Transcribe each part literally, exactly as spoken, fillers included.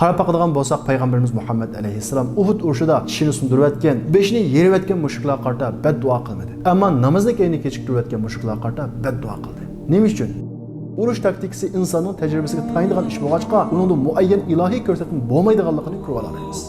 قاراپ باقىدىغان بولساق، پەيغەمبىرىمىز مۇھەممەد ئەلەيھىسسالام ئۇھۇد ئۇرۇشىدا چىشىنى سۇندۇرۇۋەتكەن، بېشىنى يېرىۋەتكەن مۇشرىكلارغا قارىتا بەددۇئا قىلمىدى. ئەمما نامازنى كەينىگە كېچىكتۈرۈۋەتكەن مۇشرىكلارغا قارىتا بەددۇئا قىلدى. نېمە ئۈچۈن؟ ئۇرۇش تاكتىكىسى ئىنساننىڭ تەجرىبىسىگە تايىنىدىغان ئىش بولغاچقا، ئۇنىڭدا مۇئەييەن ئىلاھىي كۆرسەتمە بولمايدىغانلىقىنى كۆرۈۋالالايمىز.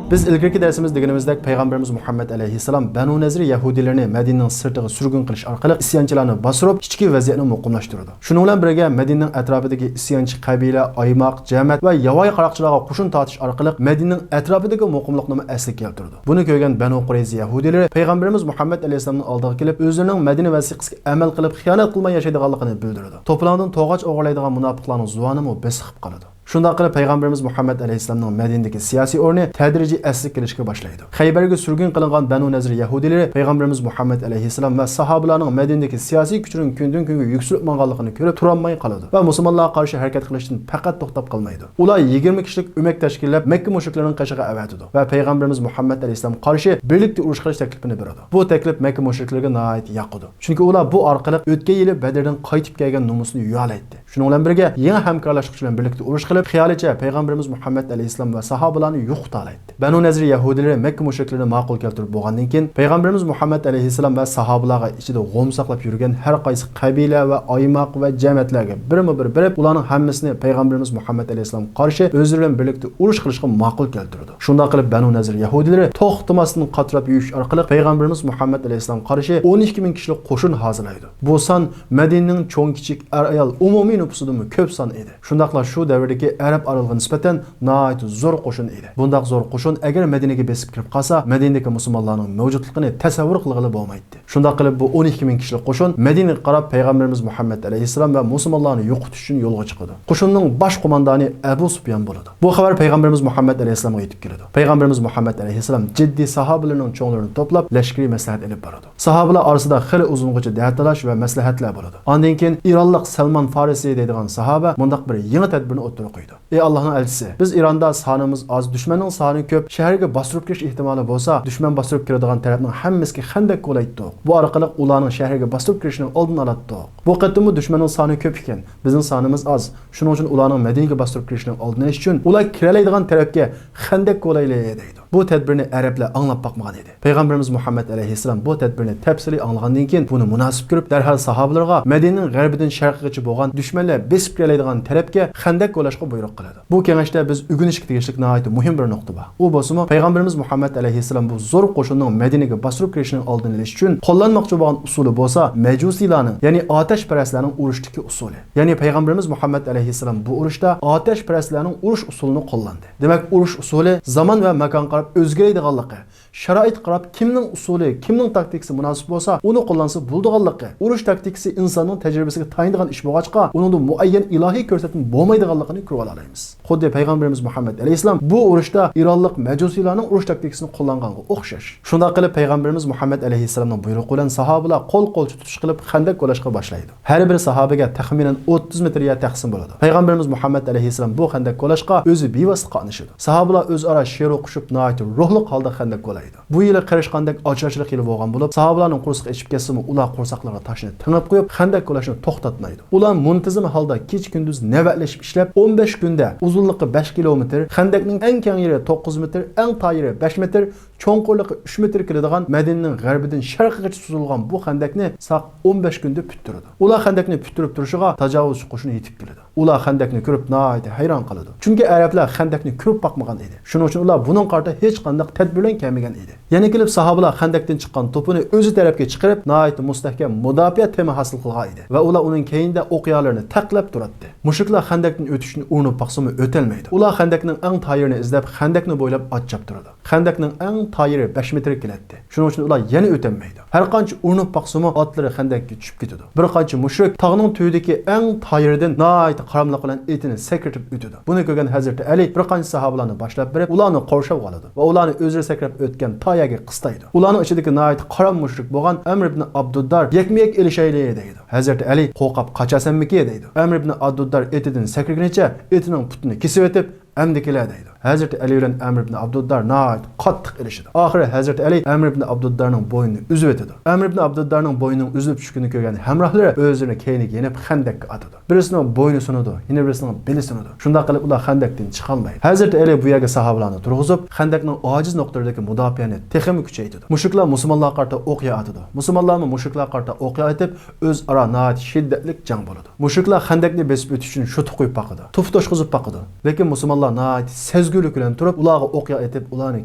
بىز ئىلگىرىكى دەرسىمىزدە دېگىنىمىزدەك، پەيغەمبىرىمىز مۇھەممەد ئەلەيھىسسالام بەنۇ نەزىر يەھۇدىيلىرىنى مەدىنىنىڭ سىرتىغا سۈرگۈن قىلىش ئارقىلىق ئىسيانچىلارنى باستۇرۇپ، ئىچكى ۋەزىيەتنى مۇقىملاشتۇرىدۇ. شۇنىڭ بىلەن بىرگە، مەدىنىنىڭ ئەتراپىدىكى ئىسيانچى قەبىلە، ئايماق، جەمەت ۋە ياۋايى قاراقچىلارغا قوشۇن تارتىش ئارقىلىق مەدىنىنىڭ ئەتراپىدىكى مۇقىملىقنىمۇ ئەسلىگە كەلتۈرىدۇ. بۇنى كۆرگەن بەنۇ قۇرەيزە يەھۇدىيلىرى پەيغەمبىرىمىز مۇھەممەد ئەلەيھىسسالامنىڭ ئالدىغا كېلىپ، ئۆزلىرىنىڭ مەدىنە ۋەسىقىسىگە ئەمەل قىلىپ، خىيانەت قىلماي ياشايدىغانلىقىنى بىلدۈرىدۇ. توپىلاڭدىن توغاچ ئوغرىلايدىغان مۇناپىقلارنىڭ زۇۋانىمۇ بېسىقىپ قالىدۇ. شۇنداق قىلىپ، پەيغەمبىرىمىز مۇھەممەد ئەلەيھىسسالامنىڭ مەدىنىدىكى سىياسىي ئورنى تەدرىجىي ئەسلىگە كېلىشكە باشلايدۇ. خەيبەرگە سۈرگۈن قىلىنغان بەنۇ نەزىر يەھۇدىيلىرى پەيغەمبىرىمىز مۇھەممەد ئەلەيھىسسالام ۋە ساھابىلارنىڭ مەدىنىدىكى سىياسىي كۈچىنىڭ كۈندىن-كۈنگە يۈكسىلىپ ماڭغانلىقىنى كۆرۈپ تۇرالماي قالىدۇ ۋە مۇسۇلمانلارغا قارشى ھەرىكەت قىلىشتىن پەقەت توختاپ قالمايدۇ. ئۇلار يىگىرمە كىشىلىك ئۆمەك تەشكىللەپ، مەككە مۇشرىكلىرىنىڭ قېشىغا ئەۋەتىدۇ ۋە پەيغەمبىرىمىز مۇھەممەد ئەلەيھىسسالامغا قارشى بىرلىكتە ئۇرۇش قىلىش تەكلىپىنى بېرىدۇ. بۇ تەكلىپ مەككە مۇشرىكلىرىگە ناھايىتى ياقىدۇ. چۈنكى ئۇلار بۇ ئارقىلىق ئۆتكەن يىلى بەدردىن قايتىپ كەلگەن نومۇسىنى يۇيالايتتى. شۇنىڭ بىلەن بىرگە، يېڭى ھەمكارلاشقۇچى بىلەن بىرلىكتە ئۇرۇش قىلىپ، خىيالىچە پەيغەمبىرىمىز مۇھەممەد ئەلەيھىسسالام ۋە ساھابىلارنى يوقىتالايتتى. بەنۇ نەزىر يەھۇدىيلىرى مەككە مۇشرىكلىرىنى ماقۇل كەلتۈرۈپ بولغاندىن كېيىن، پەيغەمبىرىمىز مۇھەممەد ئەلەيھىسسالام ۋە ساھابىلارغا ئىچىدە غوم ساقلاپ يۈرگەن ھەر قايسى قەبىلە ۋە ئايماق ۋە جەمەتلەرگە بىرمۇ بىر بېرىپ، ئۇلارنىڭ ھەممىسىنى پەيغەمبىرىمىز مۇھەممەد ئەلەيھىسسالامغا قارشى ئۆزلىرى بىلەن بىرلىكتە ئۇرۇش قىلىشقا ماقۇل كەلتۈرىدۇ. شۇنداق قىلىپ، بەنۇ نەزىر يەھۇدىيلىرى توختىماستىن قاتراپ يۈرۈش ئارقىلىق پەيغەمبىرىمىز مۇھەممەد ئەلەيھىسسالامغا قارشى ئون ئىككى مىڭ كىشىلىك قوشۇن ھازىرلايدۇ. بۇ سان مەدىنىنىڭ چوڭ-كىچىك، ئەر-ئايال، ئومۇمىي نوپۇسىدىنمۇ كۆپ سان ئىدى. شۇنداقلا شۇ دەۋردىكى ئەرەب ئارىلىغا نىسبەتەن ناھايىتى زور قوشۇن ئىدى. بۇنداق زور قوشۇن ئەگەر مەدىنىگە بېسىپ كىرىپ قالسا، مەدىنىدىكى مۇسۇلمانلارنىڭ مەۋجۇتلۇقىنى تەسەۋۋۇر قىلغىلى بولمايتتى. شۇنداق قىلىپ، بۇ ئون ئىككى مىڭ كىشىلىك قوشۇن مەدىنىگە قاراپ پەيغەمبىرىمىز مۇھەممەد ئەلەيھىسسالام ۋە مۇسۇلمانلارنى يوقىتىش ئۈچۈن يولغا چىقىدۇ. قوشۇننىڭ باش قوماندانى ئەبۇ سۇپيان بولىدۇ. بۇ خەۋەر پەيغەمبىرىمىز مۇھەممەد ئەلەيھىسسالامغا يېتىپ كېلىدۇ. پەيغەمبىرىمىز مۇھەممەد ئەلەيھىسسالام جىددىي ساھابىلىرىنىڭ چوڭلىرىنى توپلاپ، لەشكىرىي مەسلىھەت ئېلىپ بارىدۇ. ساھابىلار ئارىسىدا خېلى ئۇزۇنغىچە دەتالاش ۋە مەسلىھەتلەر بولىدۇ. ئاندىن كېيىن ئىرانلىق سەلمان فارىسى دەيدىغان ساھابە مۇنداق بىر يېڭى تەدبىرنى ئوتتۇرىغا قويىدۇ. ئى ئاللاھنىڭ ئەلچىسى، بىز ئىراندا سانىمىز ئاز، دۈشمەننىڭ سانى كۆپ، شەھەرگە باستۇرۇپ كىرىش ئېھتىمالى بولسا، دۈشمەن باستۇرۇپ كىرىدىغان تەرەپنىڭ ھەممىسىگە خەندەك كولايتتۇق. بۇ ئارقىلىق ئۇلارنىڭ شەھەرگە باستۇرۇپ كىرىشىنىڭ ئالدىنى ئالاتتۇق. بۇ قېتىممۇ دۈشمەننىڭ سانى كۆپ ئىكەن، بىزنىڭ سانىمىز ئاز. شۇنىڭ ئۈچۈن ئۇلارنىڭ مەدىنىگە باستۇرۇپ كىرىشىنىڭ ئالدىنى ئېلىش ئۈچۈن ئۇلار كىرەلەيدىغان تەرەپكە خەندەك كولايلى، دەيدۇ. بۇ تەدبىرنى ئەرەبلەر ئاڭلاپ باقمىغان ئىدى. پەيغەمبىرىمىز مۇھەممەد ئەلەيھىسسالام بۇ تەدبىرنى تەپسىلىي ئاڭلىغاندىن كېيىن، بۇنى مۇناسىپ كۆرۈپ، دەرھال ساھابىلىرىغا مەدىنىنىڭ غەربىدىن شەرقىگىچە بولغان دۈشمەنلەر بېسىپ كىرەلەيدىغان تەرەپكە خەندەك كولاشقا بۇيرۇق قىلىدۇ. بۇ كېڭەشتە بىز ئۆگىنىشكە تېگىشلىك ناھايىتى مۇھىم بىر نۇقتا بار. ئۇ بولسىمۇ، پەيغەمبىرىمىز مۇھەممەد ئەلەيھىسسالام بۇ زور قوشۇننىڭ مەدىنىگە باستۇرۇپ كىرىشىنىڭ ئالدىنى ئېلىش ئۈچۈن قوللانماقچى بولغان ئۇسۇلى بولسا مەجۇسىيلارنىڭ، يەنى ئاتەشپەرەسلەرنىڭ ئۇرۇشتىكى ئۇسۇلى. يەنى پەيغەمبىرىمىز مۇھەممەد ئەلەيھىسسالام بۇ ئۇرۇشتا ئاتەشپەرەسلەرنىڭ ئۇرۇش ئۇسۇلىنى قوللاندى. دېمەك، ئۇرۇش ئۇسۇلى زامان ۋە ماكانغا قاراپ ئۆزگىرىدىغانلىقى، شارائىتقا قاراپ كىمنىڭ ئۇسۇلى، كىمنىڭ تاكتىكىسى مۇناسىپ بولسا، ئۇنى قوللانسا بولىدىغانلىقى، ئۇرۇش تاكتىكىسى ئىنساننىڭ تەجرىبىسىگە تايىنىدىغان ئىش بولغاچقا، ئۇنىڭدا مۇئەييەن ئىلاھىي كۆرسەتمە بولمايدىغانلىقىنى كۆرۈۋالالايمىز. خۇددى پەيغەمبىرىمىز مۇھەممەد ئەلەيھىسسالام بۇ ئۇرۇشتا ئىرانلىق مەجۇسىيلارنىڭ ئۇرۇش تاكتىكىسىنى قوللانغانغا ئوخشاش. شۇنداق قىلىپ، پەيغەمبىرىمىز مۇھەممەد ئەلەيھىسسالامنىڭ بۇيرۇقى بىلەن ساھابىلار قول-قولچە تۇتۇش قىلىپ، خەندەك كولاشقا باشلايدۇ. ھەر بىر ساھابىگە تەخمىنەن ئوتتۇز مېتىر يەر تەقسىم بولىدۇ. پەيغەمبىرىمىز مۇھەممەد ئەلەيھىسسالام بۇ خەندەك كولاشقا ئۆزى بىۋاسىتە قاتنىشىدۇ. ساھابىلار ئۆزئارا شېئىر ئوقۇشۇپ، ناھايىتى روھلۇق ھالدا خەندەك كولايدۇ. بۇ يىلى قېرىشقاندەك ئاچارچىلىق يىلى بولغان بولۇپ، ساھابىلارنىڭ قورسىقى ئېچىپ كەتسىمۇ، ئۇلار قورساقلىرىغا تاشنى تېڭىپ قويۇپ، خەندەك كولاشنى توختاتمايدۇ. ئۇلار مۇنتىزىم ھالدا كېچە-كۈندۈز نۆۋەتلىشىپ ئىشلەپ، ئون بەش كۈندە ئۇزۇنلۇقى بەش كىلومېتىر، خەندەكنىڭ ئەڭ كەڭ يېرى توققۇز مېتىر، ئەڭ تار يېرى بەش مېتىر، چوڭقۇرلۇقى ئۈچ مېتىر كېلىدىغان مەدىنىنىڭ غەربىدىن شەرقىگىچە سوزۇلغان بۇ خەندەكنى ساق ئون بەش كۈندە پۈتتۈرىدۇ. ئۇلار خەندەكنى پۈتتۈرۈپ تۇرۇشىغا تاجاۋۇزچى قوشۇن يېتىپ كېلىدۇ. ئۇلار خەندەكنى كۆرۈپ ناھايىتى ھەيران قالىدۇ. چۈنكى ئەرەبلەر خەندەكنى كۆرۈپ باقمىغان ئىدى. شۇنىڭ ئۈچۈن ئۇلار بۇنىڭغا قارىتا ھېچقانداق تەدبىر بىلەن كەلمىگەن ئىدى. يەنە كېلىپ ساھابىلار خەندەكتىن چىققان توپىنى ئۆزى تەرەپكە چىقىرىپ، ناھايىتى مۇستەھكەم مۇداپىئە تېمى ھاسىل قىلغان ئىدى ۋە ئۇلار ئۇنىڭ كەينىدە ئوقيالىرىنى تەقلەپ تۇراتتى. مۇشرىكلار خەندەكتىن ئۆتۈشنى ئۇرۇنۇپ باقسىمۇ ئۆتەلمەيدۇ. ئۇلار خەندەكنىڭ ئەڭ تايىرىنى ئىزدەپ، خەندەكنى بويلاپ ئات چاپتۇرىدۇ. خەندەكنىڭ ئەڭ تايىرى بەش مېتىر كېلەتتى. شۇنىڭ ئۈچۈن ئۇلار يەنە ئۆتەلمەيدۇ. ھەر قانچە ئۇرۇنۇپ باقسىمۇ، ئاتلىرى خەندەككە چۈشۈپ كېتىدۇ. بىر قانچە مۇشرىك تاغنىڭ تۈۋىدىكى ئەڭ تايىرىدىن ناھايىتى قاراملىق بىلەن ئېتىنى سەكرىتىپ ئۆتىدۇ. بۇنى كۆرگەن ھەزرىتى ئەلى بىر قانچە ساھابىلارنى باشلاپ بېرىپ، ئۇلارنى قورشاۋغا ئالىدۇ ۋە ئۇلارنى ئۆزلىرى سەكرەپ ئۆتكەن تايەگە قىستايدۇ. ئۇلارنىڭ ئىچىدىكى ناھايىتى قارام مۇشرىك بولغان ئەمر ئىبنى ئابدۇددار يەكمۇ يەك ئېلىشەيلى، دەيدۇ. ھەزرىتى ئەلى، قورقاپ قاچارسەنمىكى؟ دەيدۇ. ئەمر ئىبنى ئابدۇددار ئېتىدىن سەكرىگىنىچە ئېتىنىڭ پۇتىنى كېسىۋېتىپ، ئەمدىكىلەر دەيدۇ. ھەزرىتى ئەلى بىلەن ئەمر ئىبن ئابدۇددار ناھايىتى قاتتىق ئېلىشىدۇ. ئاخىرى ھەزرىتى ئەلى ئەمر ئىبن ئابدۇددارنىڭ بوينىنى ئۈزۈۋېتىدۇ. ئەمر ئىبن ئابدۇددارنىڭ بوينىنىڭ ئۈزۈلۈپ چۈشكىنى كۆرگەن ھەمراھلىرى ئۆزلىرىنى كەينىگە يېنىپ خەندەككە ئاتىدۇ. بىرسىنىڭ بوينى سۇنىدۇ، يەنە بىرسىنىڭ بېلى سۇنىدۇ. شۇنداق قىلىپ ئۇلار خەندەكتىن چىقالمايدۇ. ھەزرىتى ئەلى بۇ يەرگە ساھابىلارنى تۇرغۇزۇپ، خەندەكنىڭ ئاجىز نۇقتىلىرىدىكى مۇداپىئەنى تېخىمۇ كۈچەيتىدۇ. مۇشرىكلار مۇسۇلمانلارغا قارىتا ئوقيا ئاتىدۇ. مۇسۇلمانلارمۇ مۇشرىكلارغا قارىتا ئوقيا ئېتىپ، ئۆزئارا ناھايىتى شىددەتلىك جەڭ بولىدۇ. مۇشرىكلار خەندەكنى بېسىپ ئۆتۈش ئۈچۈن شوتا قويۇپ باقىدۇ. توپا توشقۇزۇپ باقىدۇ. لېكىن مۇسۇلمانلار ناھايىتى سەزگۈرلۈك بىلەن تۇرۇپ، ئۇلارغا ئوقيا ئېتىپ، ئۇلارنى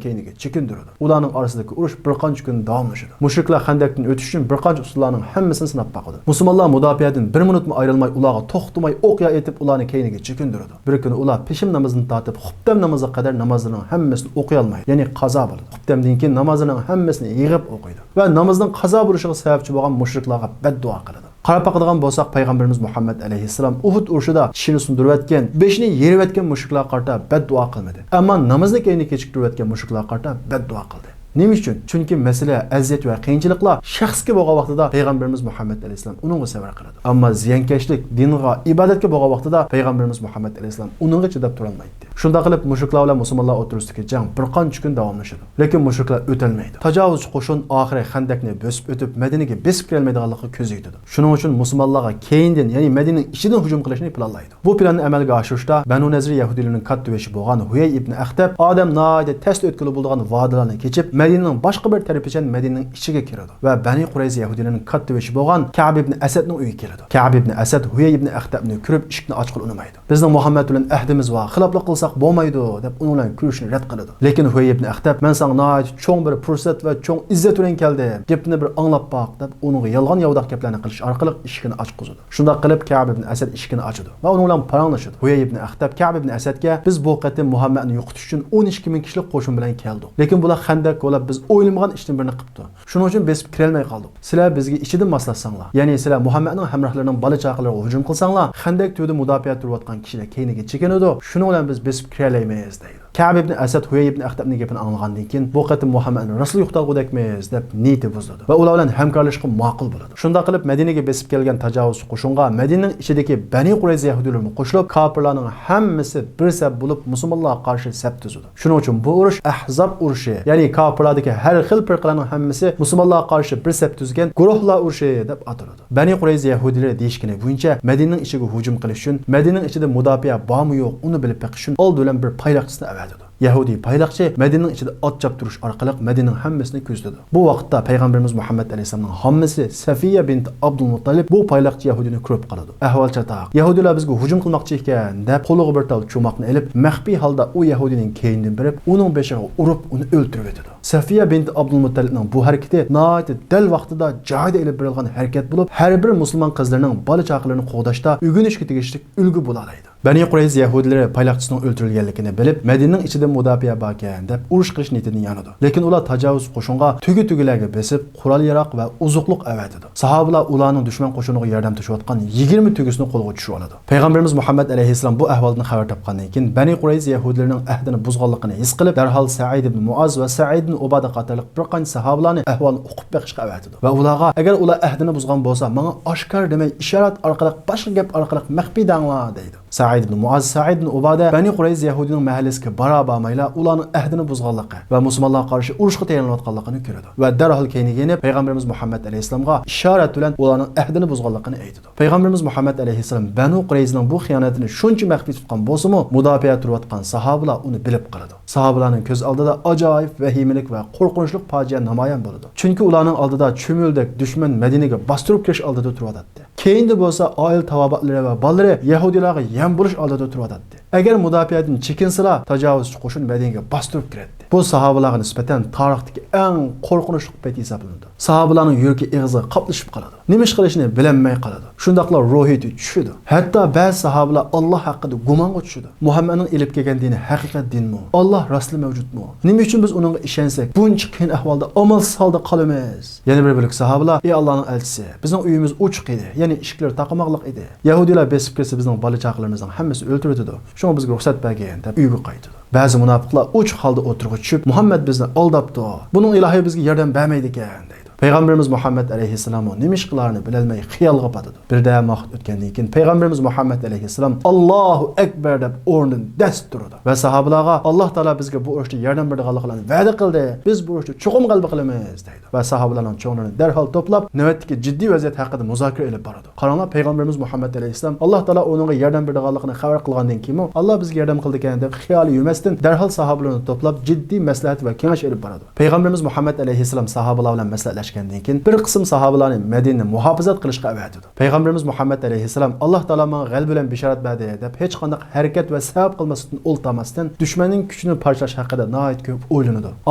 كەينىگە چېكىندۈرىدۇ. ئۇلارنىڭ ئارىسىدىكى ئۇرۇش بىر قانچە كۈن داۋاملىشىدۇ. مۇشرىكلار خەندەكتىن ئۆتۈش ئۈچۈن بىر قانچە ئۇسۇللارنىڭ ھەممىسىنى سىناپ باقىدۇ. مۇسۇلمانلار مۇداپىئەدىن بىر مىنۇتمۇ ئايرىلماي، ئۇلارغا توختىماي ئوقيا ئېتىپ، ئۇلارنى كەينىگە چېكىندۈرىدۇ. بىر كۈنى ئۇلار پېشىم نامىزىدىن تارتىپ خۇپتەم نامىزىغا قەدەر نامازلىرىنىڭ ھەممىسىنى ئوقۇيالمايدۇ. يەنى قازا بولىدۇ. خۇپتەمدىن كېيىن نامازلىرىنىڭ ھەممىسىنى يىغىپ ئوقۇيدۇ ۋە نامازنىڭ قازا بولۇشىغا سەۋەبچى بولغان مۇشرىكلارغا بەددۇئا قىلىدۇ. قاراپ باقىدىغان بولساق، پەيغەمبىرىمىز مۇھەممەد ئەلەيھىسسالام ئۇھۇد ئۇرۇشىدا چىشىنى سۇندۇرۇۋەتكەن، بېشىنى يېرىۋەتكەن مۇشرىكلارغا قارىتا بەددۇئا قىلمىدى. ئەمما نامازنى كەينىگە كېچىكتۈرۈۋەتكەن مۇشرىكلارغا قارىتا بەددۇئا قىلدى. نېمە ئۈچۈن؟ چۈنكى مەسىلە، ئەزىيەت ۋە قىيىنچىلىقلار شەخسكە بولغان ۋاقتىدا پەيغەمبىرىمىز مۇھەممەد ئەلەيھىسسالام ئۇنىڭغا سەۋر قىلىدۇ. ئەمما زىيانكەشلىك، دىنغا، ئىبادەتكە بولغان ۋاقتىدا پەيغەمبىرىمىز مۇھەممەد ئەلەيھىسسالام ئۇنىڭغا چىداپ تۇرالمايتتى. شۇنداق قىلىپ، مۇشرىكلار بىلەن مۇسۇلمانلار ئوتتۇرىسىدىكى جەڭ بىر قانچە كۈن داۋاملىشىدۇ. لېكىن مۇشرىكلار ئۆتەلمەيدۇ. تاجاۋۇزچى قوشۇن ئاخىرى خەندەكنى بۆسۈپ ئۆتۈپ، مەدىنىگە بېسىپ كىرەلمەيدىغانلىققا كۆزى يېتىدۇ. شۇنىڭ ئۈچۈن مۇسۇلمانلارغا كەينىدىن، يەنى مەدىنىنىڭ ئىچىدىن ھۇجۇم قىلىشنى پىلانلايدۇ. بۇ پىلاننى ئەمەلگە ئاشۇرۇشتا بەنۇ نەزىر يەھۇدىيلىرىنىڭ كاتتىبېشى بولغان ھۇيەي ئىبنى ئەختەب ئادەم ناھايىتى تەستە ئۆتكىلى بولىدىغان ۋادىلارنى كېچىپ، مەدىنىنىڭ باشقا بىر تەرىپىچە مەدىنىنىڭ ئىچىگە كىرىدۇ ۋە بەنى قۇرەيزە يەھۇدىيلىرىنىڭ كاتتىبېشى بولغان كەئب ئىبنى ئەسەدنىڭ ئۆيىگە كېلىدۇ. كەئب ئىبنى ئەسەد ھۇيەي ئىبنى ئەختەبنى كۆرۈپ، ئىشىكنى ئاچقىلى ئۇنىمايدۇ. «بىزنىڭ مۇھەممەد بىلەن ئەھدىمىز بار، خىلاپلىق قىلساق بولمايدۇ» دەپ، ئۇنىڭ بىلەن كۆرۈشۈشنى رەت قىلىدۇ. لېكىن ھۇيەي ئىبنى ئەختەب: «مەن ساڭا ناھايىتى چوڭ بىر پۇرسەت ۋە چوڭ ئىززەت بىلەن كەلدىم، گېپىمنى بىر ئاڭلاپ باق» دەپ، ئۇنىڭغا يالغان ياۋىداق گەپلەرنى قىلىش ئارقىلىق ئىشىكىنى ئاچقۇزىدۇ. شۇنداق قىلىپ، كەئب ئىبنى ئەسەد ئىشىكىنى ئاچىدۇ ۋە ئۇنىڭ بىلەن پاراڭلىشىدۇ. ھۇيەي ئىبنى ئەختەب كەئب ئىبنى ئەسەدكە: «بىز بۇ قېتىم مۇھەممەدنى يوقىتىش ئۈچۈن ئون ئىككى مىڭ كىشىلىك قوشۇن بىلەن كەلدۇق. لېكىن بۇلار خەندەك كولاپ، بىز ئويلىمىغان ئىشتىن بىرنى قىپتۇ. شۇنىڭ ئۈچۈن بېسىپ كىرەلمەي قالدۇق. سىلەر بىزگە ئىچىدىن ماسلاشساڭلار، يەنى سىلەر مۇھەممەدنىڭ ھەمراھلىرىنىڭ بالا-چاقىلىرىغا ھۇجۇم قىلساڭلار، خەندەك تۈۋىدە مۇداپىئە تۇرۇۋاتقان كىشىلەر كەينىگە چېكىنىدۇ، شۇنىڭ بىلەن بىز بېسىپ كىرەلەيمىز» دەيدۇ. كەئب ئىبنى ئەسەد ھۇيەي ئىبنى ئەختەبنىڭ گېپىنى ئاڭلىغاندىن كېيىن، «بۇ قېتىم مۇھەممەدنى راستلا يوقىتالىغۇدەكمىز» دەپ نىيىتى بۇزۇلىدۇ ۋە ئۇلار بىلەن ھەمكارلىشىشقا ماقۇل بولىدۇ. شۇنداق قىلىپ، مەدىنىگە بېسىپ كەلگەن تاجاۋۇزچى قوشۇنغا مەدىنىنىڭ ئىچىدىكى بەنى قۇرەيزە يەھۇدىيلىرىمۇ قوشۇلۇپ، كاپىرلارنىڭ ھەممىسى بىر سەپ بولۇپ، مۇسۇلمانلارغا قارشى سەپ تۈزىدۇ. شۇنىڭ ئۈچۈن بۇ ئۇرۇش ئەھزاب ئۇرۇشى، يەنى كاپىرلاردىكى ھەر خىل پىرقىلەرنىڭ ھەممىسى مۇسۇلمانلارغا قارشى بىر سەپ تۈزگەن گۇرۇھلار ئۇرۇشى دەپ ئاتىلىدۇ. بەنى قۇرەيزە يەھۇدىيلىرى دېيىشكىنى بويىچە، مەدىنىنىڭ ئىچىگە ھۇجۇم قىلىش ئۈچۈن، مەدىنىنىڭ ئىچىدە مۇداپىئە بارمۇ يوق، ئۇنى بىلىپ بېقىش ئۈچۈن ئالدى بىلەن بىر پايلاقچىسىنى ئەۋەتىدۇ. يەھۇدىي پايلاقچى مەدىنىنىڭ ئىچىدە ئات چاپتۇرۇش ئارقىلىق مەدىنىنىڭ ھەممىسىنى كۆزىتىدۇ. بۇ ۋاقىتتا پەيغەمبىرىمىز مۇھەممەد ئەلەيھىسسالامنىڭ ھاممىسى سەفىيە بىنت ئابدۇلمۇتتەلىپ بۇ پايلاقچى يەھۇدىينى كۆرۈپ قالىدۇ. ئەھۋال چاتاق، يەھۇدىيلار بىزگە ھۇجۇم قىلماقچى ئىكەن، دەپ قولىغا بىر تال چوماقنى ئېلىپ، مەخپىي ھالدا ئۇ يەھۇدىينىڭ كەينىدىن بېرىپ، ئۇنىڭ بېشىغا ئۇرۇپ، ئۇنى ئۆلتۈرۈۋېتىدۇ. سەفىيە بىنت ئابدۇلمۇتتەلىپنىڭ بۇ ھەرىكىتى ناھايىتى دەل ۋاقتىدا، جايىدا ئېلىپ بېرىلغان ھەرىكەت بولۇپ، ھەر بىر مۇسۇلمان قىزلىرىنىڭ بالا-چاقىلىرىنى قوغداشتا ئۆگىنىشكە تېگىشلىك ئۈلگە بولالايدۇ. بەنى قۇرەيزە يەھۇدىيلىرى پايلاقچىسىنىڭ ئۆلتۈرۈلگەنلىكىنى بىلىپ، مەدىنىنىڭ ئىچىدە مۇداپىئە باركەن دەپ ئۇرۇش قىلىش نىيىتىدىن يانىدۇ. لېكىن ئۇلار تاجاۋۇزچى قوشۇنغا تۆگە-تۆگىلەرگە بېسىپ، قورال-ياراغ ۋە ئوزۇقلۇق ئەۋەتىدۇ. ساھابىلار ئۇلارنىڭ دۈشمەن قوشۇنىغا ياردەم توشۇۋاتقان يىگىرمە تۆگىسىنى قولغا چۈشۈرۈۋالىدۇ. پەيغەمبىرىمىز مۇھەممەد ئەلەيھىسسالام بۇ ئەھۋالدىن خەۋەر تاپقاندىن كېيىن، بەنى قۇرەيزە يەھۇدىيلىرىنىڭ ئەھدىنى بۇزغانلىقىنى ھېس قىلىپ، دەرھال سەئىد ئىبن مۇئاز ۋە سەئىد ئىبن ئۇبادە قاتارلىق بىر قانچە ساھابىلارنى ئەھۋالنى ئۇقۇپ بېقىشقا ئەۋەتىدۇ ۋە ئۇلارغا، ئەگەر ئۇلار ئەھدىنى بۇزغان بولسا، ماڭا ئاشكارا دېمەي، ئىشارەت ئارقىلىق، باشقا گەپ ئارقىلىق مەخپىي دەڭلار، دەيدۇ. سەئىد ئىبن مۇئاز، سەئىد ئىبن ئۇبادە بەنى قۇرەيزە يەھۇدىينىڭ مەھەللىسىگە بارا-بارمايلا، ئۇلارنىڭ ئەھدىنى بۇزغانلىقى ۋە مۇسۇلمانلارغا قارشى ئۇرۇشقا تەييارلىنىۋاتقانلىقىنى كۆرىدۇ ۋە دەرھال كەينىگە يېنىپ، پەيغەمبىرىمىز مۇھەممەد ئەلەيھىسسالامغا ئىشارەت بىلەن ئۇلارنىڭ ئەھدىنى بۇزغانلىقىنى ئېيتىدۇ. پەيغەمبىرىمىز مۇھەممەد ئەلەيھىسسالام بەنۇ قۇرەيزىنىڭ بۇ خىيانىتىنى شۇنچە مەخپىي تۇتقان بولسىمۇ، مۇداپىئە تۇرۇۋاتقان ساھابىلار ئۇنى بىلىپ قالىدۇ. ساھابىلارنىڭ كۆز ئالدىدا ئاجايىپ ۋەھىمىلىك ۋە قورقۇنچلۇق پاجىئە نامايان بولىدۇ. چۈنكى ئۇلارنىڭ ئالدىدا چۈمۈلىدەك دۈشمەن مەدىنىگە باستۇرۇپ كىرىش ئالدىدا تۇرۇۋاتاتتى. كەينىدە بولسا ئائىلە تاۋابىئاتلىرى ۋە بالىلىرى يەھۇدىيلارغا يەم بولۇش ئالدىدا تۇرۇۋاتاتتى. ئەگەر مۇداپىئەدىن چېكىنسىلا، تاجاۋۇزچى قوشۇن مەدىنىگە باستۇرۇپ كىرەتتى. بۇ ساھابىلارغا نىسبەتەن تارىختىكى ئەڭ قورقۇنچلۇق پەيت ھېسابلىنىدۇ. ساھابىلارنىڭ يۈرىكى ئېغىزىغا قاپلىشىپ قالىدۇ. نېمە ئىش قىلىشنى بىلەلمەي قالىدۇ. شۇنداقلا روھىيىتى چۈشىدۇ. ھەتتا بەزى ساھابىلار ئاللا ھەققىدە گۇمانغا چۈشىدۇ. مۇھەممەدنىڭ ئېلىپ كەلگەن دىنى ھەقىقەت دىنمۇ؟ ئاللا راستلا مەۋجۇتمۇ؟ نېمە ئۈچۈن بىز ئۇنىڭغا ئىشەنسەك، بۇنچە قىيىن ئەھۋالدا ئامالسىز ھالدا قالىمىز؟ يەنە بىر بۆلەك ساھابىلار: «ئى ئاللانىڭ ئەلچىسى، بىزنىڭ ئۆيىمىز ئوچۇق ئىدى، يەنى ئىشىكلىرى تاقىماقلىق ئىدى. يەھۇدىيلار بېسىپ كىرسە، بىزنىڭ بالا-چاقىلىرىمىزنىڭ ھەممىسى ئۆلتۈرۈلىدۇ. شۇڭا بىزگە رۇخسەت بەرگىن» دەپ ئۆيگە قايتىدۇ. بەزى مۇناپىقلار ئوچۇق ھالدا ئوتتۇرىغا چۈشۈپ: «مۇھەممەد بىزنى ئالداپتۇ. بۇنىڭ ئىلاھى بىزگە ياردەم بەرمەيدىكەن» دەيدۇ. پەيغەمبىرىمىز مۇھەممەد ئەلەيھىسسالاممۇ نېمە ئىش قىلارىنى بىلەلمەي خىيالغا پاتىدۇ. بىردەم ۋاقىت ئۆتكەندىن كېيىن پەيغەمبىرىمىز مۇھەممەد ئەلەيھىسسالام «ئاللاھۇ ئەكبەر» دەپ ئورنىدىن دەس تۇرىدۇ ۋە ساھابىلارغا «ئاللاھ تائالا بىزگە بۇ ئۇرۇشتا ياردەم بېرىدىغانلىقىنى ۋەدە قىلدى، بىز بۇ ئۇرۇشتا چوقۇم غەلىبە قىلىمىز» دەيدۇ ۋە ساھابىلارنىڭ چوڭلىرىنى دەرھال توپلاپ، نۆۋەتتىكى جىددىي ۋەزىيەت ھەققىدە مۇزاكىرە ئېلىپ بارىدۇ. قاراڭلار، پەيغەمبىرىمىز مۇھەممەد ئەلەيھىسسالام ئاللاھ تائالا ئۇنىڭغا ياردەم بېرىدىغانلىقىنى خەۋەر قىلغاندىن كېيىنمۇ، «ئاللاھ بىزگە ياردەم قىلىدىكەن» دەپ خىيالىي يۈرمەستىن، دەرھال ساھابىلىرىنى توپلاپ، جىددىي مەسلىھەت ۋە كېڭەش ئېلىپ بارىدۇ. پەيغەمبىرىمىز مۇھەممەد ئەلەيھىسسالام ساھابىلار بىلەن مەسلىھەتلەشكەندىن كېيىن، بىر قىسىم ساھابىلارنى مەدىنىنى مۇھاپىزەت قىلىشقا ئەۋەتىدۇ. پەيغەمبىرىمىز مۇھەممەد ئەلەيھىسسالام «ئاللاھ تائالا ماڭا غەلىبە بىلەن بېشارەت بەردى» دەپ، ھېچقانداق ھەرىكەت ۋە سەۋەب قىلماستىن، ئولتۇرماستىن، دۈشمەننىڭ كۈچىنى پارچىلاش ھەققىدە ناھايىتى كۆپ ئويلىنىدۇ.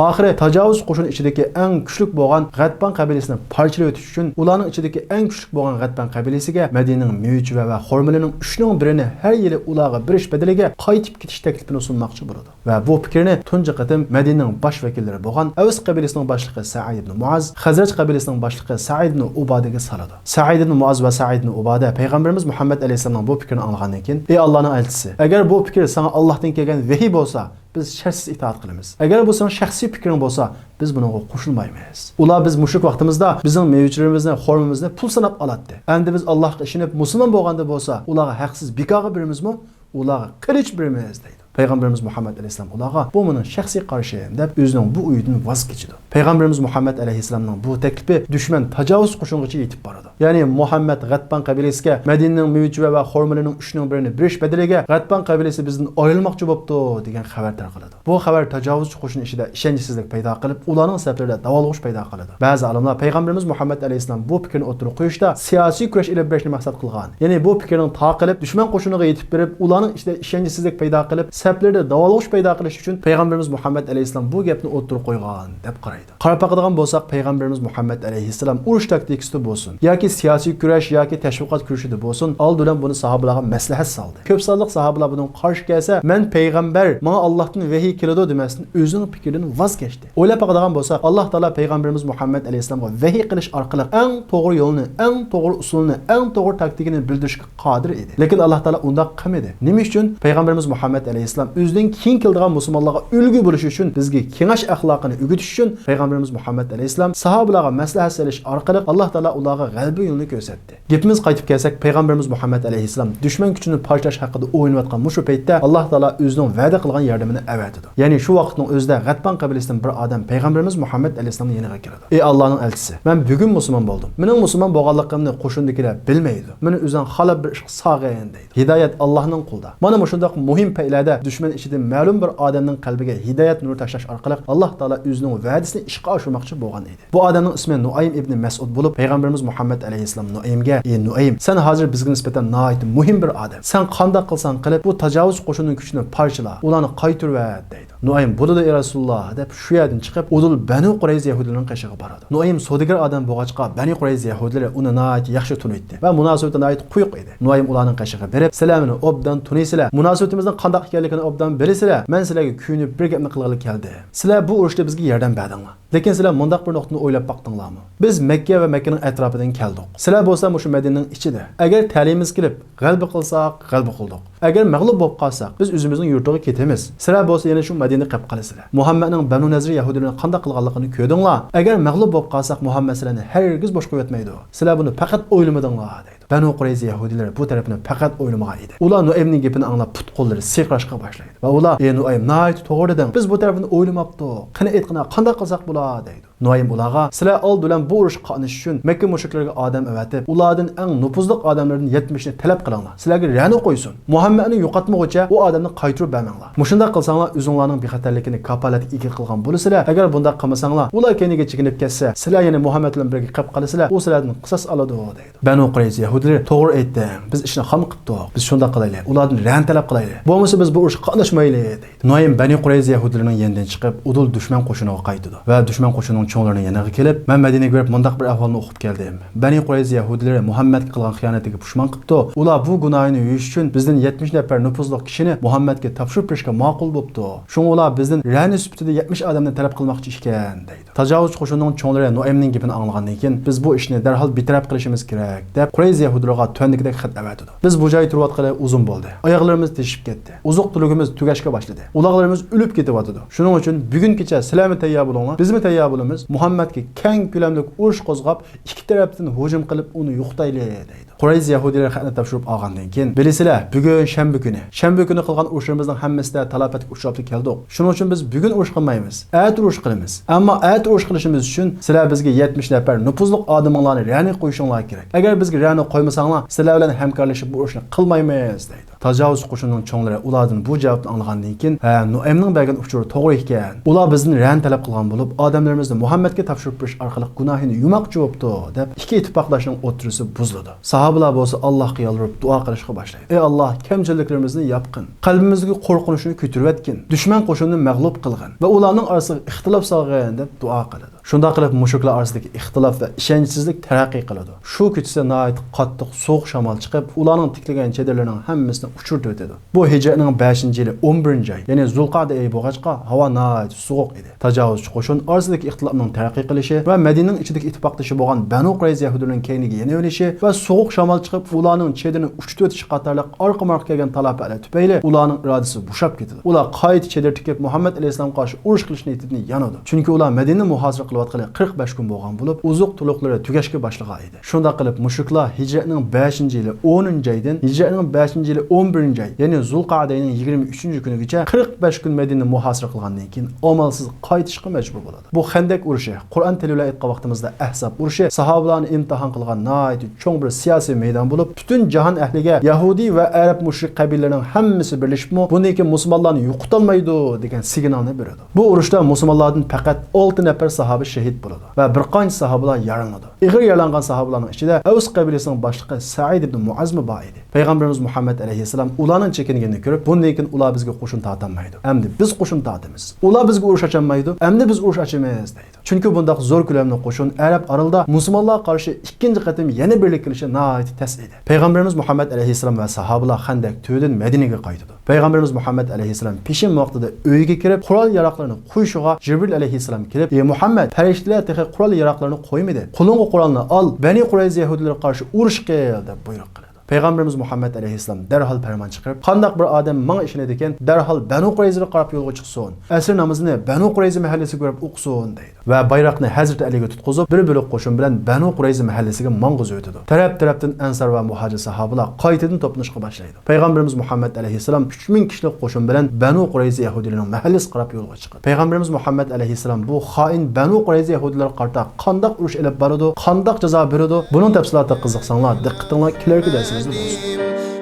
ئاخىرى تاجاۋۇزچى قوشۇن ئىچىدىكى ئەڭ كۈچلۈك بولغان غەتپان قەبىلىسىنى پارچىلىۋېتىش ئۈچۈن، ئۇلارنىڭ ئىچىدىكى ئەڭ كۈچلۈك بولغان غەتپان قەبىلىسىگە مەدىنىنىڭ مېۋىچى ۋە، ۋە خورمىلىرىنىڭ ئۈچنىڭ بىرىنى ھەر يىلى ئۇلارغا بېرىش بەدىلىگە قايتىپ كېتىش تەكلىپىنى سۇنماقچى بولىدۇ. ۋە بۇ پىكىرنى تۇنجى قېتىم مەدىنىنىڭ باش ۋەكىللىرى بولغان ئەۋس قەبىلىسىنىڭ باشلىقى سەئىد ئىبن مۇئاز، خەزرەج قەبىلىسىنىڭ باشلىقى سەئىد ئىبن ئۇبادىگە سالىدۇ. سەئىد ئىبن مۇئاز ۋە سەئىد ئىبن ئۇبادە پەيغەمبىرىمىز مۇھەممەد ئەلەيھىسسالامنىڭ بۇ پىكرىنى ئاڭلىغاندىن كېيىن، «ئەي ئاللانىڭ ئەلچىسى، ئەگەر بۇ پىكىر ساڭا ئاللاھتىن كەلگەن ۋەھىي بولسا، بىز شەرتسىز ئىتائەت قىلىمىز. ئەگەر بۇ سېنىڭ شەخسىي پىكرىڭ بولسا، بىز بۇنىڭغا قوشۇلمايمىز. ئۇلار بىز مۇشرىك ۋاقتىمىزدا بىزنىڭ مېۋىچىلىرىمىزنى، خورمىمىزنى پۇل ساناپ ئالاتتى. ئەمدى بىز ئاللاھقا ئىشىنىپ مۇسۇلمان بولغاندا بولسا، ئۇلارغا ھەقسىز بىكارغا بېرىمىزمۇ؟ ئۇلارغا قىلىچ بېرىمىز» دەيدۇ. پەيغەمبىرىمىز مۇھەممەد ئەلەيھىسسالام ئۇلارغا «بۇ مېنىڭ شەخسىي قارىشىم» دەپ، ئۆزىنىڭ بۇ ئويىدىن ۋاز كېچىدۇ. پەيغەمبىرىمىز مۇھەممەد ئەلەيھىسسالامنىڭ بۇ تەكلىپى دۈشمەن تاجاۋۇزچى قوشۇنغىچە يېتىپ بارىدۇ. يەنى مۇھەممەد غەتپان قەبىلىسىگە مەدىنىنىڭ مېۋىچى ۋە، ۋە خورمىلىرىنىڭ ئۈچنىڭ بىرىنى بېرىش بەدىلىگە غەتپان قەبىلىسى بىزدىن ئايرىلماقچى بوپتۇ دېگەن خەۋەر تارقىلىدۇ. بۇ خەۋەر تاجاۋۇزچى قوشۇن ئىچىدە ئىشەنچسىزلىك پەيدا قىلىپ، ئۇلارنىڭ سەپلىرىدە داۋالغۇش پەيدا قىلىدۇ. بەزى ئالىملار پەيغەمبىرىمىز مۇھەممەد ئەلەيھىسسالام بۇ پىكىرنى ئوتتۇرىغا قويۇشتا سىياسىي كۈرەش ئېلىپ بېرىشنى مەقسەت قىلغان، يەنى بۇ پىكىرنىڭ تاقىلىپ، دۈشمەن قوشۇنىغا يېتىپ بېرىپ، ئۇلارنىڭ ئىچىدە ئىشەنچسىزلىك پەيدا قىلىپ، سەپلىرىدە داۋالغۇش پەيدا قىلىش ئۈچۈن پەيغەمبىرىمىز مۇھەممەد ئەلەيھىسسالام بۇ گەپنى ئوتتۇرىغا قويغان دەپ قارايدۇ. قاراپ باقىدىغان بولساق، پەيغەمبىرىمىز مۇھەممەد ئەلەيھىسسالام ئۇرۇش تاكتىكىسىدا بولسۇن، ياكى سىياسىي كۈرەش ياكى تەشۋىقات كۈرىشىدە بولسۇن، ئالدى بىلەن بۇنى ساھابىلارغا مەسلىھەت سالدى. كۆپ سانلىق ساھابىلار بۇنىڭغا قارشى كەلسە، «مەن پەيغەمبەر، ماڭا ئاللاھتىن ۋەھىي كېلىدۇ» دېمەستىن، ئۆزىنىڭ پىكرىدىن ۋاز كەچتى. ئويلاپ باقىدىغان بولساق، ئاللاھ تائالا پەيغەمبىرىمىز مۇھەممەد ئەلەيھىسسالامغا ۋەھىي قىلىش ئارقىلىق ئەڭ توغرا يولنى، ئەڭ توغرا ئۇسۇلنى، ئەڭ توغرا تاكتىكىنى بىلدۈرۈشكە قادىر ئىدى. لېكىن ئاللاھ تائالا ئۇنداق قىلمىدى. نېمە ئۈچۈن؟ پەيغەمبىرىمىز مۇھەممەد ئەلەيھىسسالام ئۆزىدىن كېيىن كېلىدىغان مۇسۇلمانلارغا ئۈلگە بولۇش ئۈچۈن، بىزگە كېڭەش ئەخلاقىنى ئۆگىتىش ئۈچۈن پەيغەمبىرىمىز مۇھەممەد ئەلەيھىسسالام ساھابىلارغا مەسلىھەت سېلىش ئارقىلىق ئاللاھ تائالا ئۇلارغا غەلىبە يولىنى كۆرسەتتى. گېپىمىزگە قايتىپ كەلسەك، پەيغەمبىرىمىز مۇھەممەد ئەلەيھىسسالام دۈشمەن كۈچىنى پارچىلاش ھەققىدە ئويلىنىۋاتقان مۇشۇ پەيتتە ئاللاھ تائالا ئۆزىنىڭ ۋەدە قىلغان ياردىمىنى ئەۋەتىدۇ. يەنى شۇ ۋاقىتنىڭ ئۆزىدە غەتپان قەبىلىسىدىن بىر ئادەم پەيغەمبىرىمىز مۇھەممەد ئەلەيھىسسالامنىڭ يېنىغا كېلىدۇ. «ئەي ئاللانىڭ ئەلچىسى، مەن بۈگۈن مۇسۇلمان بولدۇم. مېنىڭ مۇسۇلمان بولغانلىقىمنى قوشۇندىكىلەر بىلمەيدۇ. مېنى ئۆزۈڭ خالاپ بىر ئىشقا سالغىن» دەيدۇ. ھىدايەت ئاللاھنىڭ قولىدا. مانا مۇشۇنداق مۇھىم پەيلەردە دۈشمەن ئىچىدىن مەلۇم بىر ئادەمنىڭ قەلبىگە ھىدايەت نۇرى تاشلاش ئارقىلىق ئاللاھ تائالا ئۆزىنىڭ ۋەدىسىنى ئىشقا ئاشۇرماقچى بولغان ئىدى. بۇ ئادەمنىڭ ئىسمى نۇئەيم ئىبنى مەسئۇد بولۇپ، پەيغەمبىرىمىز مۇھەممەد ئەلەيھىسسالام نۇئەيمگە: «ئى نۇئەيم، سەن ھازىر بىزگە نىسبەتەن ناھايىتى مۇھىم بىر ئادەم. سەن قانداق قىلساڭ قىلىپ، بۇ تاجاۋۇزچى قوشۇننىڭ كۈچىنى پارچىلا، ئۇلارنى قايتۇرۇۋەت» دەيدۇ. نۇئەيم: «بولىدۇ، ئى رەسۇلۇللا» دەپ، شۇ يەردىن چىقىپ، ئۇدۇل بەنۇ قۇرەيزە يەھۇدىيلىرىنىڭ قېشىغا بارىدۇ. نۇئەيم سودىگەر ئادەم بولغاچقا، بەنۇ قۇرەيزە يەھۇدىيلىرى ئۇنى ناھايىتى ياخشى تونۇيتتى ۋە مۇناسىۋىتى ناھايىتى قويۇق ئىدى. نۇئەيم ئۇلارنىڭ قېشىغا بېرىپ: «سىلەر مېنى ئوبدان تونۇيسىلەر، مۇناسىۋىتىمىزنىڭ قانداق ئىكەنلىكىنى ئوبدان بىلىسىلەر. مەن سىلەرگە كۆيۈنۈپ بىر گەپنى قىلغىلى كەلدىم. سىلەر بۇ ئۇرۇشتا بىزگە ياردەم بەردىڭلار. لېكىن سىلەر مۇنداق بىر نۇقتىنى ئويلاپ باقتىڭلارمۇ؟ بىز مەككە ۋە مەككىنىڭ ئەتراپىدىن كەلدۇق. سىلەر بولسا مۇشۇ مەدىنىنىڭ ئىچىدە. ئەگەر تەلىيىمىز كېلىپ، غەلىبە قىلساق، غەلىبە قىلدۇق. ئەگەر مەغلۇپ بولۇپ قالساق، بىز ئۆزىمىزنىڭ يۇرتىغا كېتىمىز. سىلەر بولسا يەنە شۇ مەدىنىدە قېلىپ قالىسىلەر. مۇھەممەدنىڭ بەنۇ نەزىر يەھۇدىيلىرىنى قانداق قىلغانلىقىنى كۆردۈڭلار. ئەگەر مەغلۇپ بولۇپ قالساق، مۇھەممەد سىلەرنى ھەرگىز بوش قويۇۋەتمەيدۇ. سىلەر بۇنى پەقەت ئويلىمىدىڭلار» دەيدۇ. بەنۇ قۇرەيزە يەھۇدىيلىرى بۇ تەرەپنى پەقەت ئويلىمىغان ئىدى. ئۇلار نۇئەيمنىڭ گېپىنى ئاڭلاپ، پۇت-قوللىرى سىرقىراشقا باشلايدۇ ۋە ئۇلار: «ئى نۇئەيم، ناھايىتى توغرا دېدىڭ. بىز بۇ تەرەپنى ئويلىماپتۇق. قېنى ئېيتقىنا، قانداق قىلساق بولا؟» دەيدۇ. نۇئەيم ئۇلارغا: «سىلەر ئالدى بىلەن بۇ ئۇرۇشقا قاتنىشىش ئۈچۈن مەككە مۇشرىكلىرىگە ئادەم ئەۋەتىپ، ئۇلاردىن ئەڭ نوپۇزلۇق ئادەملەردىن يەتمىشنى تەلەپ قىلىڭلار. سىلەرگە رەنە قويسۇن. مۇھەممەدنى يوقاتمىغۇچە ئۇ ئادەمنى قايتۇرۇپ بەرمەڭلار. مۇشۇنداق قىلساڭلار، ئۆزۈڭلارنىڭ بىخەتەرلىكىنى كاپالەتكە ئىگە قىلغان بولىسىلەر. ئەگەر بۇنداق قىلمىساڭلار، ئۇلار كەينىگە چېكىنىپ كەتسە، سىلەر يەنە مۇھەممەد بىلەن بىرگە قېلىپ قالىسىلەر، ئۇ سىلەردىن قىساس ئالىدۇ» دەيدۇ. بەنۇ قۇرەيزە يەھۇدىيلىرى: «توغرا ئېيتتىڭ، بىز ئىشنى خام قىپتۇق. بىز شۇنداق قىلايلى، ئۇلاردىن رەنە تەلەپ قىلايلى. بولمىسا بىز بۇ ئۇرۇشقا قاتناشمايلى» دەيدۇ. نۇئەيم بەنۇ قۇرەيزە يەھۇدىيلىرىنىڭ يېنىدىن چىقىپ، ئۇدۇل دۈشمەن قوشۇنىغا قايتىدۇ ۋە دۈشمەن قوشۇنىنىڭ چوڭلىرىنىڭ يېنىغا كېلىپ، «مەن مەدىنىگە بېرىپ مۇنداق بىر ئەھۋالنى ئوقۇپ كەلدىم. بەنۇ قۇرەيزە يەھۇدىيلىرى مۇھەممەدكە قىلغان خىيانىتىگە پۇشمان قىپتۇ. ئۇلار بۇ گۇناھىنى يۇيۇش ئۈچۈن بىزدىن يەتمىش نەپەر نوپۇزلۇق كىشىنى مۇھەممەدكە تاپشۇرۇپ بېرىشكە ماقۇل بوپتۇ. شۇڭا ئۇلار بىزدىن رەنە سۈپىتىدە يەتمىش ئادەمنى تەلەپ قىلماقچى ئىكەن» دەيدۇ. تاجاۋۇزچى قوشۇننىڭ چوڭلىرى نۇئەيمنىڭ گېپىنى ئاڭلىغاندىن كېيىن، «بىز بۇ ئىشنى دەرھال بىتەرەپ قىلىشىمىز كېرەك» دەپ، قۇرەيزە يەھۇدىيلارغا تۆۋەندىكىدەك خەت ئەۋەتىدۇ: بىز بۇ جايدا تۇرۇۋاتقىلى ئۇزۇن بولدى. ئاياغلىرىمىز تېشىپ كەتتى. ئوزۇق-تۈلۈكىمىز تۈگەشكە باشلىدى. ئۇلاغلىرىمىز ئۆلۈپ كېتىۋاتىدۇ. شۇنىڭ ئۈچۈن بۈگۈنگىچە سىلەرمۇ تەييار بولۇڭلار، بىزمۇ تەييار بولىمىز. مۇھەممەدكە كەڭ كۆلەملىك ئۇرۇش قوزغاپ، ئىككى تەرەپتىن ھۇجۇم قىلىپ، ئۇنى يوقىتايلى، دەيدۇ. قۇرەيزە يەھۇدىيلىرى خەتنى تاپشۇرۇپ ئالغاندىن كېيىن، بىلىسىلەر، بۈگۈن شەنبە كۈنى. شەنبە كۈنى قىلغان ئۇرۇشلىرىمىزنىڭ ھەممىسىدە تالاپەتكە ئۇچراپلا كەلدۇق. شۇنىڭ ئۈچۈن بىز بۈگۈن ئۇرۇش قىلمايمىز. ئەتە ئۇرۇش قىلىمىز. ئەمما ئەتە ئۇرۇش قىلىشىمىز ئۈچۈن سىلەر بىزگە يەتمىش نەپەر نوپۇزلۇق ئادىمىڭلارنى رەنە قويۇشۇڭلار كېرەك. ئەگەر بىزگە رەنە قويمىساڭلار، سىلەر بىلەن ھەمكارلىشىپ بۇ ئۇرۇشنى قىلمايمىز، دەيدۇ. تاجاۋۇزچى قوشۇننىڭ چوڭلىرى ئۇلاردىن بۇ جاۋابنى ئاڭلىغاندىن كېيىن، ھە، نۇئەيمنىڭ بەرگەن ئۇچۇرى توغرا ئىكەن. ئۇلار بىزدىن رەنە تەلەپ قىلغان بولۇپ، ئادەملىرىمىزنى مۇھەممەدكە تاپشۇرۇپ بېرىش ئارقىلىق گۇناھىنى يۇماقچى بوپتۇ، دەپ ئىككى ئىتتىپاقداشنىڭ ئوتتۇرىسى بۇزۇلىدۇ. ساھابىلار بولسا ئاللاھقا يالۋۇرۇپ دۇئا قىلىشقا باشلايدۇ: ئەي ئاللاھ، كەمچىلىكلىرىمىزنى ياپقىن، قەلبىمىزدىكى قورقۇنچنى كۆتۈرۈۋەتكىن، دۈشمەن قوشۇنىنى مەغلۇپ قىلغىن ۋە ئۇلارنىڭ ئارىسىغا ئىختىلاپ سالغىن، دەپ دۇئا قىلىدۇ. شۇنداق قىلىپ مۇشرىكلار ئارىسىدىكى ئىختىلاپ ۋە ئىشەنچسىزلىك تەرەققىي قىلىدۇ. شۇ كېچىسى ناھايىتى قاتتىق سوغۇق شامال چىقىپ، ئۇلارنىڭ تىكلىگەن چېدىرلىرىنىڭ ھەممىسىنى ئۇچۇرتۇۋېتىدۇ. بۇ ھىجرەتنىڭ بەشىنچى يىلى ئون بىرىنچى ئاي، يەنى زۇلقەئدە ئېيى بولغاچقا، ھاۋا ناھايىتى سوغۇق ئىدى. تاجاۋۇزچى قوشۇن ئارىسىدىكى ئىختىلاپنىڭ تەرەققىي قىلىشى ۋە مەدىنىنىڭ ئىچىدىكى ئىتتىپاقدىشى بولغان بەنۇ قۇرەيزە يەھۇدىيلىرىنىڭ كەينىگە يېنىۋېلىشى ۋە سوغۇق شامال چىقىپ، ئۇلارنىڭ چېدىرىنى ئۇچۇرتۇۋېتىشى قاتارلىق ئارقىمۇ ئارقا كەلگەن تالاپەتلەر تۈپەيلى ئۇلارنىڭ ئىرادىسى بوشاپ كېتىدۇ. ئۇلار قايتا چېدىر تىكىپ، مۇھەممەد ئەلەيھىسسالامغا قارشى ئۇرۇش قىلىش نىيىتىدىن يانىدۇ. چۈنكى ئۇلار مەدىنىنى مۇھاسىرە قىلىۋاتقىلى قىرىق بەش كۈن بولغان بولۇپ، ئوزۇق-تولۇقلىرى تۈگەشكە باشلىغان ئىدى. شۇنداق قىلىپ، مۇشرىكلار ھىجرەتنىڭ بەشىنچى يىلى ئونىنچى ئايدىن ھىجرەتنىڭ بەشىنچى يىلى ئون بىرىنچى ئاي، يەنى زۇلقەئدە ئېيىنىڭ يىگىرمە ئۈچىنچى كۈنىگىچە قىرىق بەش كۈن مەدىنىنى مۇھاسىرە قىلغاندىن كېيىن، ئامالسىز قايتىشقا مەجبۇر بولىدۇ. بۇ خەندەك ئۇرۇشى، قۇرئان تىلى بىلەن ئېيتقان ۋاقتىمىزدا ئەھزاب ئۇرۇشى ساھابىلارنى ئىمتىھان قىلغان ناھايىتى چوڭ بىر سىياسىي مەيدان بولۇپ، پۈتۈن جاھان ئەھلىگە، يەھۇدىي ۋە ئەرەب مۇشرىك قەبىلىلىرىنىڭ ھەممىسى بىرلىشىپمۇ، بۇندىن كېيىن مۇسۇلمانلارنى يوقىتالمايدۇ، دېگەن سىگنالنى بېرىدۇ. بۇ ئۇرۇشتا مۇسۇلمانلاردىن پەقەت ئالتە نەپەر ساھابە شېھىت بولىدۇ ۋە بىر قانچە ساھابىلار يارىلىنىدۇ. ئېغىر يارىلانغان ساھابىلارنىڭ ئىچىدە ئەۋس قەبىلىسىنىڭ باشلىقى سەئىد ئىبن مۇئازمۇ بار ئىدى. پەيغەمبىرىمىز مۇھەممەد ئەلەيھىسسالام ئۇلارنىڭ چېكىنگىنىنى كۆرۈپ، بۇندىن كېيىن ئۇلار بىزگە قوشۇن تارتالمايدۇ. ئەمدى بىز قوشۇن تارتىمىز. ئۇلار بىزگە ئۇرۇش ئاچالمايدۇ. ئەمدى بىز ئۇرۇش ئاچىمىز، دەيدۇ. چۈنكى بۇنداق زور كۆلەملىك قوشۇن ئەرەب ئارىلىدا مۇسۇلمانلارغا قارشى ئىككىنچى قېتىم يەنە بىرلىككە كېلىشى ناھايىتى تەس ئىدى. پەيغەمبىرىمىز مۇھەممەد ئەلەيھىسسالام ۋە ساھابىلار خەندەك تۈۋىدىن مەدىنىگە قايتىدۇ. پەيغەمبىرىمىز مۇھەممەد ئەلەيھىسسالام پېشىن ۋاقتىدا ئۆيىگە كىرىپ، قورال-ياراغلىرىنى قويۇشىغا، جىبرىل ئەلەيھىسسالام كېلىپ، ئى مۇھەممەد، پەرىشتىلەر تېخى قورال-ياراغلىرىنى قويمىدى. قولۇڭغا قورالنى ئال، بەنى قۇرەيزە يەھۇدىيلىرىغا قارشى ئۇرۇش قىل، دەپ بۇيرۇق قىلىدۇ. پەيغەمبىرىمىز مۇھەممەد ئەلەيھىسسالام دەرھال پەرمان چىقىرىپ، قانداق بىر ئادەم ماڭا ئىشىنىدىكەن، دەرھال بەنۇ قۇرەيزىلەرگە قاراپ يولغا چىقسۇن. ئەسىر نامىزىنى بەنۇ قۇرەيزە مەھەللىسىگە كۆرۈپ ئوقۇسۇن، دەيدۇ. ۋە بايراقنى ھەزرىتى ئەلىگە تۇتقۇزۇپ، بىر بۆلەك قوشۇن بىلەن بەنۇ قۇرەيزە مەھەللىسىگە ماڭغۇزۇۋېتىدۇ. تەرەپ-تەرەپتىن ئەنسار ۋە مۇھاجىر ساھابىلار قايتىدىن توپلىنىشقا باشلايدۇ. پەيغەمبىرىمىز مۇھەممەد ئەلەيھىسسالام ئۈچ مىڭ كىشىلىك قوشۇن بىلەن بەنۇ قۇرەيزە يەھۇدىيلىرىنىڭ مەھەللىسىگە قاراپ يولغا چىقىدۇ. پەيغەمبىرىمىز مۇھەممەد ئەلەيھىسسالام بۇ خائىن بەنۇ قۇرەيزە يەھۇدىيلىرىغا قارىتا قانداق ئۇرۇش ئېلىپ بارىدۇ، قانداق جازا بېرىدۇ، بۇنىڭ تەپسىلاتىغا قىزىقساڭلار، دىققىتىڭلار كېلەركى دەرسىمىزدە بولسۇن.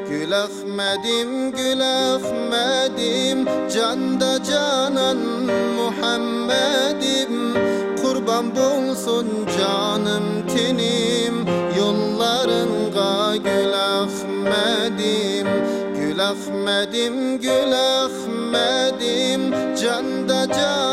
گۈل ئەخمەدىم، گۈل ئەخمەدىم، جاندا جانان مۇھەممەدىم، قۇربان بولسۇن جانىم تېنىم يوللارىڭغا گۈل ئەخمەدىم، گۈل ئەخمەدىم، گۈل ئەخمەدىم، جاندا جان